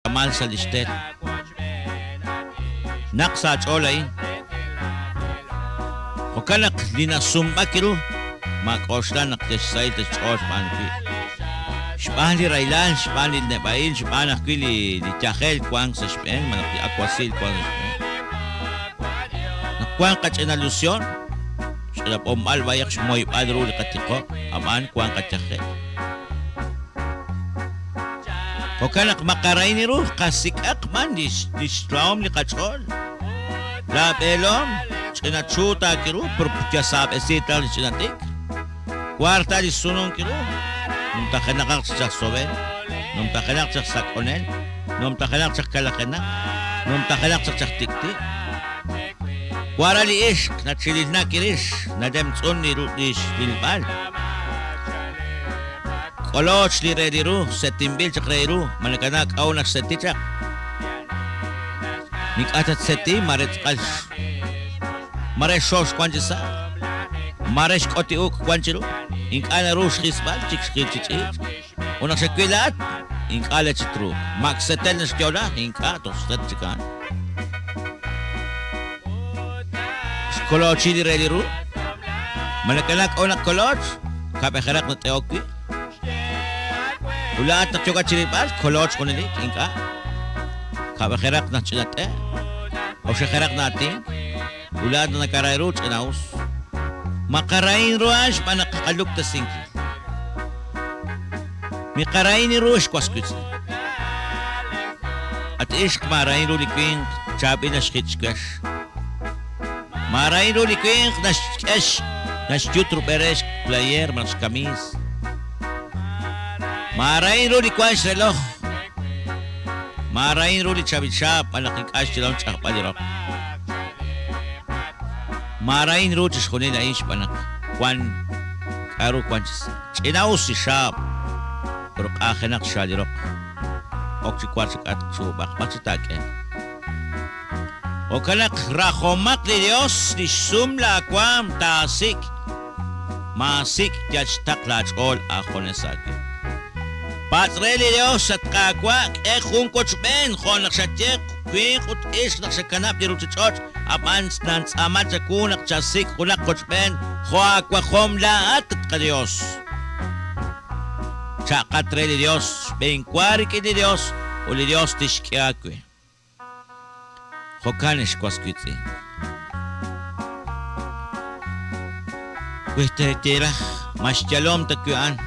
K'amal sa' lix tel. Naq sa' aach'ool a'in. Jo'kan naq li nasumb'ak ru, maak'oxla naq texsahil ta xch'ool xb'aan wi'. Xb'aan li rahilal, xb'aan li neb'a'il, xb'aan ajwi' li li yajel wank sa' xb'een malaj li awasil wank sa' xb'een. Naq wank qach'ina lusion, ch'ina b'onb'al b'ayaq xmoyb'al ru li qatiqob', ab'an wank qayajel. Jo'kan naq maqarahini ru, qasik'aq b'an li xrahom li qach'ool. Laab'eelom ch'ina chuut aakiru, pero yasaab'esi ta li ch'ina t'ikr. War ta li sununk ru, numtajenaqaq chaq chaj sobel, numtajenaq chaq sak'onel, numtajenaq chaq kalajenaq, numtajenaq chaq chaj tik'ti'. Wara li ixq nachililnak irix, nalemtz'un li xrilb'al. K'oloch li re li ru, setinb'il chaq re ru, ma nakana k'a'u naxseti chaq. Ink'a' tatseti, mare tz'aqal mare xox wan chi sa', mare xk'oti uk wan chiru, ink'a' naru xjisb'al chik xjil chi ch'iich'. Ut naq xawil laa'at, ink'a' le chi truuq. Mak setel naxyo'la, ink'a' toj xset chik a'an. Xkolochi li re li ru. Ma nakana k'o naq koloch, kab'ejeraq nat'eok wi'. Ut laa'at naq yookat chi rilb'al, koloch junelik, ink'a'. Kab'ejeraq naq ch'ina t'e, oxejeraq na'atink. Ut laa'at naq nakara ru, ch'ina'us. Maqarahin ru a'an xb'aan naq qaluktesinkil. Miqarahin ru xwas wiitz'in. At ixq maarahin ru li winq chaab'il naxjit xwex. Maarahin ru li winq naxk'ex naxyut rub'el re xplayeer malaj xkamiis. Maarahin ru li wank xreloj. Maarahin ru li chaab'il xaab' malaj ink'a' xyalom xch'ajb'al li roq. Maarahin ru chixjunil a'in xb'aan naq wan k'a'ru wan chi sa'. Ch'ina'us li xaab', pero q'aajenaq xxaal li roq. Ok chi wark chi k'atq chuub'aq, b'ar chi taak'e. Jo'kan naq rajomaq li Dios li xsum laawaam taasik', maasik' yal xtaql aach'ool aajunes aawib'. Patz' re li Dios, At Qaawa', k'e jun wochb'een jo' naq xaye winq ut ixq naq xakanab' li ruchich'och', Ab'an nantz'aama chawu naq chasik' junaq qochb'een jo' aawajom laa'at, at qaYos. Cha'qat re li Yos, xb'eenwa rik'in li Yos, ut li Yos tixk'e aawe. Jo'kan, ex was wiitz'in. Wi teeye raj, ma xyalom ta wi' a'an?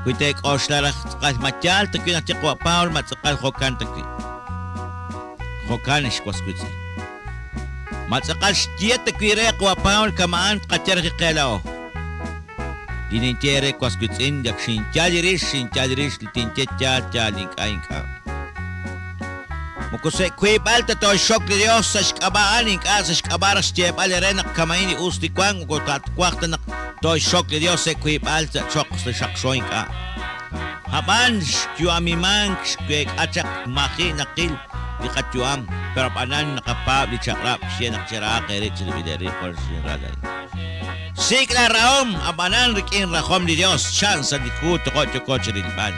Wi teek'oxla raj tz'aqal ma yaal ta wi' naq ye qawa' Pablo, ma tz'aqal jo'kan ta wi'. Jo'kan, ex was wiitz'in. Ma tz'aqal xye ta wi' re qawa' Pablo kama'an tqaye raj li qe laa'o. Li ninye eere was wiitz'in, yak xinyal li rix, xinyal li rix, li tinye yaal, yaal, ink'a', ink'a'. Moko sa' wiib'al ta tooxxok li Dios sa' xk'ab'a' a'an, ink'a' sa' xk'ab'a' raj xyeeb'al eere naq kama'in li us li wank, moko tatwaj ta naq tooxxok li Dios sa' wiib'al sa' choql sa' xaqxo ink'a'. Ab'an xyu'amimank xweek'a chaq maji' naqil li qayu'am, pero ab'anan naqapaab' li chaq'rab' xye naq cherahaq eerib' cherib'il eerib' jo' xinral a'in. Sik' laa rahom, ab'anan rik'in rajom li Dios, chan sa' li hu tojo' yooko chirilb'al.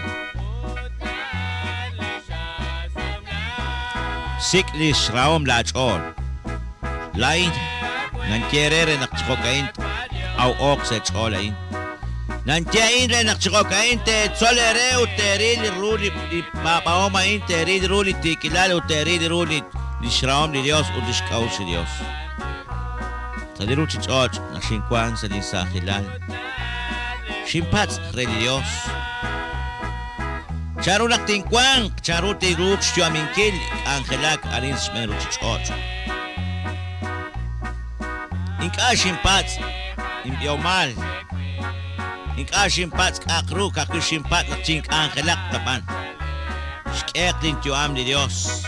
Sik' li xrahom laach'ool. Laa'in nanye eere re naq chi jo'ka'in t-aw'ooq sa' eech'ool a'in. Nanye a'in re naq chi jo'ka'in teetzol eere ut teeril ru li paab'ahom a'in, teeril ru li tiikilal ut teeril ru li xrahom li Yos ut li xk'a'uxl li Yos. Sa' li ruuchich'och' naq xinwank sa' linsaajilal, xinpatz' re li Yos, Chanru naq tinwanq? Chanru tinruuq xyu'aminkil k'anjelak arin sa' xb'een ruuchich'och'? Ink'a' xinpatz' inb'ihomal, ink'a' xinpatz' k'a'aq ru, ka'ajwi' xinpatz' naq chink'anjelaq ta b'an. Xk'eeq linyu'am li Yos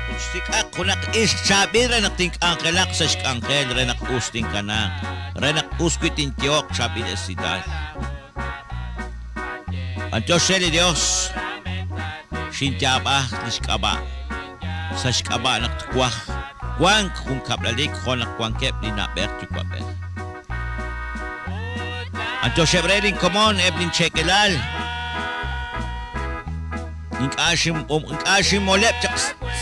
ut xsik'aq junaq ixq chaab'il re naq tink'anjelaq sa' xk'anjel re naq us tinkanaaq, re naq us wi' tinyehoq chaab'il esilal. B'antiox re li Dios, xinyaab'a lix k'ab'a', sa' xk'ab'a' naq twaj wank jun kab'lalik jo' naq wankeb' li na'b'ej yuwa'b'ej. B'antioxeb' re lin komon, eb' lin cheekelal. Ink'a' ink'a' xinmoleb' chaq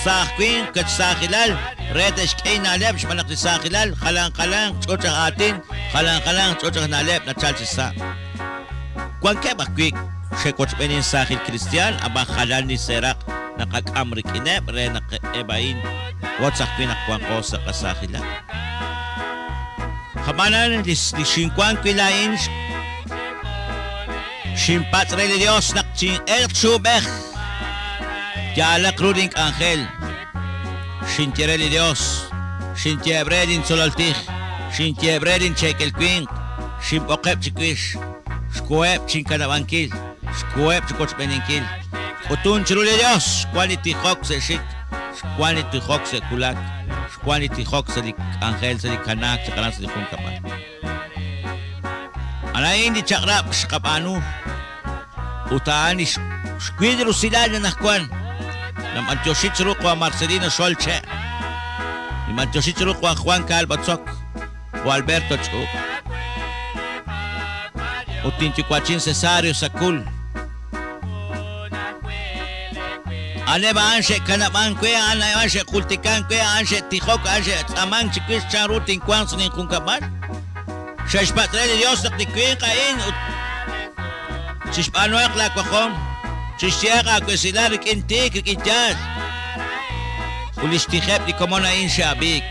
saaj winq wech saajilal re te'xk'e inna'leb' xb'aan naq li saajilal jalan jalanq ch'och' aj aatin, jalan jalanq ch'och' aj na'leb' nachal chi sa'. Wankeb' ajwi' xe'wochb'een insaajil kristiaan, ab'an jalan li seeraq' naqak'am rik'ineb' re naq eb' a'in wotz ajwi' naq wanqo sa' qasaajilal. Ab'anan, li xinwank wi' laa'in Xinpatz' re li Yos naq chin'elq chi uub'ej, yaalaq ru link'anjel. Xinye re li Yos, Xinyeheb' re lintzolol tij, xinyeheb' re lincheekel winq, xinb'oqeb' chiwix, xkoheb' chinkanab'ankil, xkoheb' chi wochb'eeninkil. K'utun chiru li Yos, xwank li tijok sa' xik, xwank li tijok sa' wulak, xwank li tijok sa' li k'anjel, sa' li kanaak chaq aran sa' li junkab'al. A'in li chaq'rab' xqab'aanu ut a'an li xwil rusilal anaqwan. Nanb'antioxi chiru qawa' Marcelino Xol Che', ninb'antioxi chiru qawa' Juan Caal Botzok, qawa' Alberto Ch'up ut linyuwa'chin Cesario Sacul. A'aneb' a'an xe'kanab'ank we, a'an a'an xe'jultikank we, a'an xe'tijok, a'an xe'tz'aamank chiwix chanru tinwanq sa' linjunkab'al. Xe'xpatz' re li Yos naq li winq a'in ut chixb'aanuhaq laawajom, chixyehaq aawesilal rik'in tiik rik'in yaal. Ut li xtijeb' li komon a'in xe'ab'iik.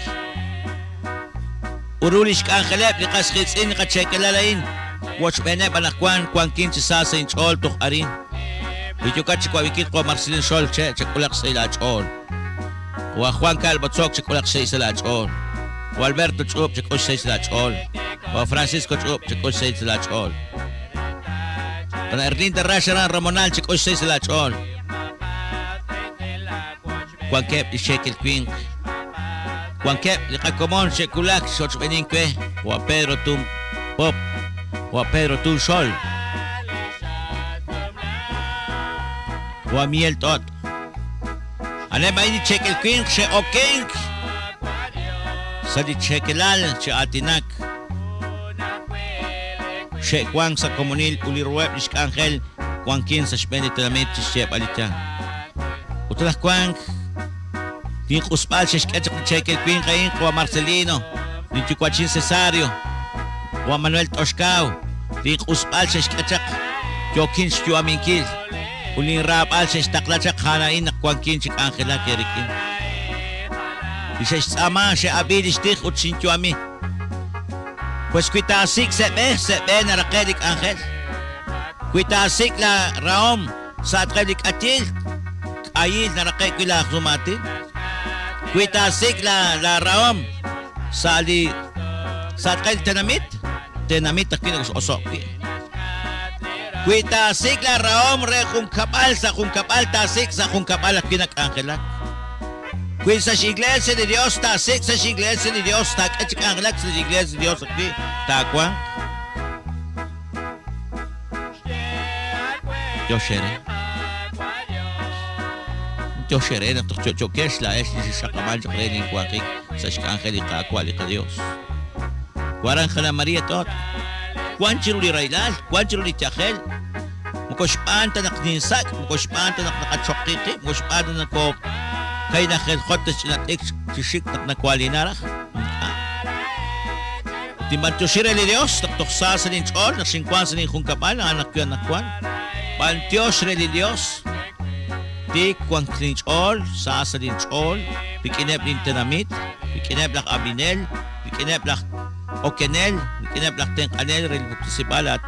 Ut ru li xk'anjeleb' li qas qiitz'in li qacheekelal a'in, wochb'eeneb' anaqwan wankin chi sa sa' inch'ool toj arin. Wi yookat chi wab'inkil jo' Marcelino Xol Che' chak'ulaq xsahil aach'ool. Jo' aj Juan Cal Botzok chak'ulaq xsahil sa' laach'ool. Jo' Alberto Ch'up chak'ul xsahil sa' laach'ool. Jo' Francisco Ch'up chak'ul xsahil sa' laach'ool. Qana' Erlinda Rax aran Ramonal chak'ul xsahil sa' laach'ool. Wankeb' li cheekel winq. Wankeb' li qakomon xe'wulak xochb'eenink we, jo' Pedro Tun Pop, jo' Pedro Tun Xol, jo' Miel T'ot. A'aneb' a'in li cheekel winq xe'okenk sa' li cheekelal chi aatinak, xe'wank sa' komonil ut li ruheb' li xk'anjel wankin sa' xb'een li tenamit chi xyeeb'al li yaal. Ut anaqwank, linq'usb'al xe'xk'e chaq li cheekel winq a'in, qawa' Marcelino, linyuwa'chin Cesario, qawa' Manuel T'oxkaw, linq'usb'al xe'xk'e chaq, yookin xyu'aminkil, ut linraab'al xe'xtaqla chaq a'an a'in naq wankin chi k'anjelak eerik'in. Li xe'xtz'aama, xe'ab'i lix tij ut xinyu'ami. Pues wi taasik' sa' b'e, sa' b'e naraqe' li k'anjel. Wi taasik' laa rahom sa'atqeb' li k'ayil, k'ayil naraqe' wi' laa sumaatin. Wi taasik' laa laa rahom sa' li sa'atqeb' li tenamit, tenamit ajwi' nakox'oso' wi'. Wi taasik' laa rahom re junkab'al, sa' junkab'al taasik' sa' junkab'al ajwi' nak'anjelak. Wi sa' x'iglesia li Dios taasik' sa' x'iglesia li Dios, taak'e chi k'anjelak sa' x'iglesia li Dios ajwi' taawanq. Dios eere. Dios eere naq toj yo'yo'kex laa'ex li xxaqab'an chaq re linwanjik sa' xk'anjel li Qaawa' li qaDios. Waran Jana Maria Tot, wan chiru li rahilal, wan chiru li yajel, Moko xb'aan ta naq ninsak', moko xb'aan ta naq naqachoqi qib', moko xb'aan ta naq kaynajeljot ta xch'ina t'ikr chi xik naq nawaalina raj. Ink'a'. Tinb'antioxi re li Dios naq toj sa sa' linch'ool naq xinwank sa' linjunkab'al a'an ajwi' anaqwan. B'antiox re li Dios, tiik wank linch'ool, sa sa' linch'ool rik'ineb' lintenamit, rik'ineb' laj ab'inel, rik'ineb' laj okenel, rik'ineb' laj tenq'anel re li puktesib'aal aatin.